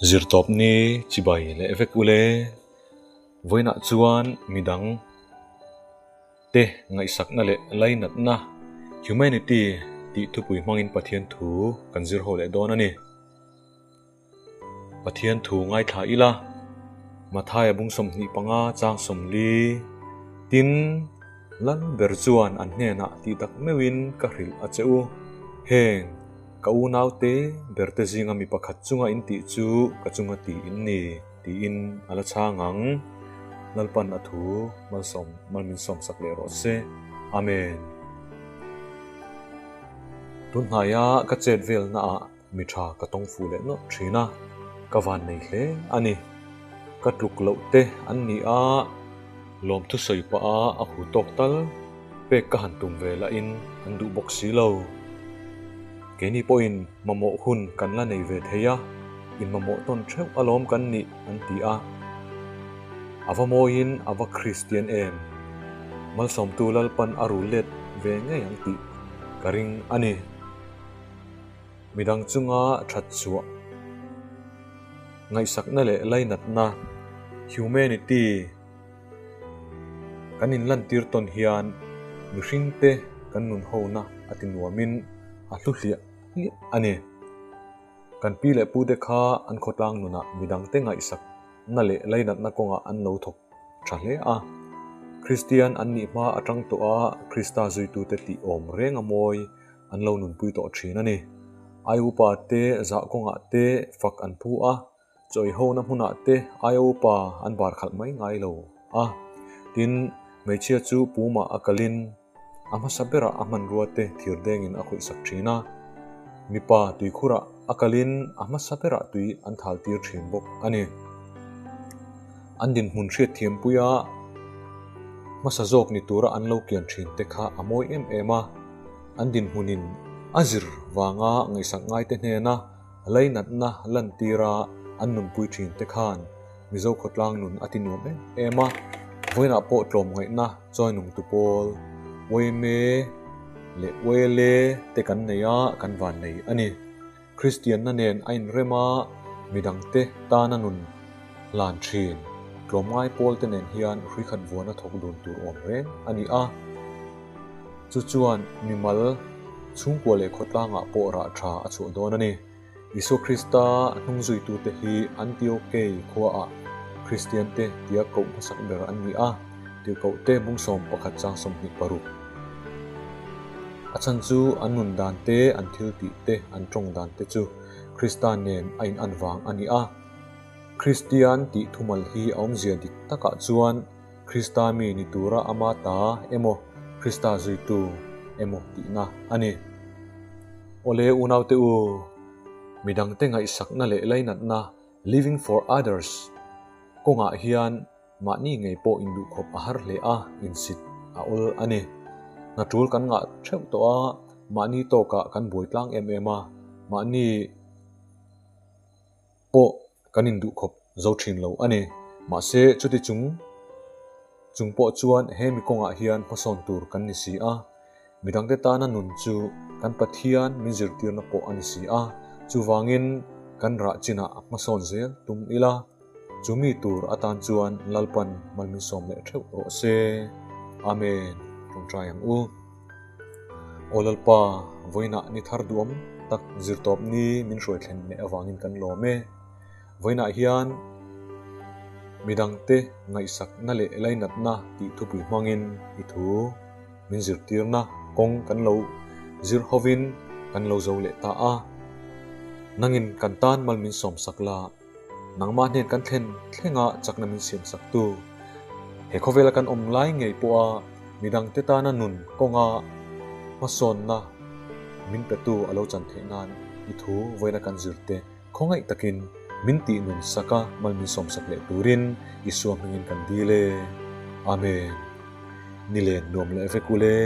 Zirtawp ni chibai leh vek ule. Vawiinah chuan midang te ngaihsakna leh lainatna, humanity, tih thupui hmangin Pathian thu kan zir ho leh dawn a ni. Pathian thu ngaithla ila, Mathaia bung 25 chang 40, Tin, Lal ber chuan an hnenah tih tak meuhin ka hrilh a che u. Heng, ka unaute berte zinga mi pakhat chunga in tih chu ka chunga tih in ni, tiin a la chhang ang. Lalpan a thu malsawm mal min sawmsak leh rawh se. Amen. Tunhnaia ka chet velnaah Mi tha ka tawng fuh leh nawlh thin a, ka van nei hle a ni. Ka tluk loh te an ni a, lawmthu sawi pah a a hu tawk tal pek ka han tum ve lahin an duh bawk si lo. Keini pawhin mamawh hun kan la nei ve thei a, in mamawh tawn theuh alawm kan nih an ti a. A va mawiin a va Kristian em! Malsawmtu Lalpan a rul let ve ngei ang tih ka ring a ni. Midang chunga that chhuah ngaihsakna leh lainatna, humanity, kan inlantir tawn hian mihringte kan nunhona a ti nuamin a hlu hliah hliah a ni. Kan pi leh pute kha an khawtlang nunah midangte ngaihsakna leh lainatna kawngah an lo thawk tha hle a. Kristian an nih hma atang tawha Krista zuitute tih awm reng a mawi an lo nunpui tawh thin a ni. Ai upa te zah kawngah te fak an phu a, chawi hona hmunah te ai upa an bar khalh mai ngai lo a. Tin, hmeichhia chu pumah a kalin a hmasa berah a hmanrua te thir dengin a khawihsak thin a. Mipa tuikhurah a kalin a hmasa berah tui an thal tir thin bawk a ni. An dinhmun hriatthiampuia hmasa zawk ni tura an lo kian thin te kha a mawi em em a. An dinhmunin a zir vanga ngaihsak ngaite hnena lainatna lantira an nunpui thin te khan Mizo khawtlang nun a ti nuam em em a, vawiinah pawh tlawmngaihna chawi nungtu pawl Uaime leh Uaile te kan nei a, kan van nei a ni. Kristianna nen a inrem a, midangte tana nun hlan thin tlawmngai pawl te nen hian hrui khat vuana thawk dun tur awm reng a ni a. Chu chuan mimal chhungkua leh khawtlangah pawh rah tha a chhuah dawn a ni. Isua Krista hnungzuitute hi Antiokei khuaah Kristiante tia koh hmasak ber an ni a, tirhkohte bung 11 chang 26. A chhan chu an nun dan te, an thil tih te, an tawng dan te chu Krista nen a in an vang a ni a. Kristian tih thumal hi a awmzia dik takah chuan Krista mi ni tura ama ta emaw Krista zuitu emaw tihna a ni. Awle unaute u, midangte ngaihsakna leh lainatna, living for others, kawngah hian Mahni ngei pawh induhkhawp a har hle a, insit a awl a ni. Hna tul kan ngah theuh tawh a, mahni tawkah kan buai tlang em em a, mahni pawh kan induhkhawp zo thin lo a ni. Mahse, chuti chung chung pawh chuan he mi kawngah hian hmasawn tur kan ni si a, midangte tana nun chu kan Pathian min zirtirna pawh a ni si a, chuvangin kan rah chinah hmasawn zel tum ila. Chumi tur atan chuan Lalpan mal min sawm leh theuh rawh se. Amen. Tawngtai ang u. Aw Lalpa, vawiinah ni thar duam tak zirtawp ni min hruai thlen leh avangin kan lawm e. Vawiinah hian midangte ngaihsakna leh lainatna tih thupui hmangin i thu min zirtirna kawng kan lo zir hovin kan lo zo leh ta a. Nangin kan tan mal min sawmsak la. Nangmah hnen kan thlen thlenga chakna min siamsak tu. He khawvela kan awm lai ngei pawha midangte tana nun kawnga hmasawnna min petu a lo chan theih nan i thu vawiina kan zirte khawngaih takin min tih nun saka mal min sawmsak leh turin Isua hmingin kan dil e. Amen. Ni len nuam leh vek ule.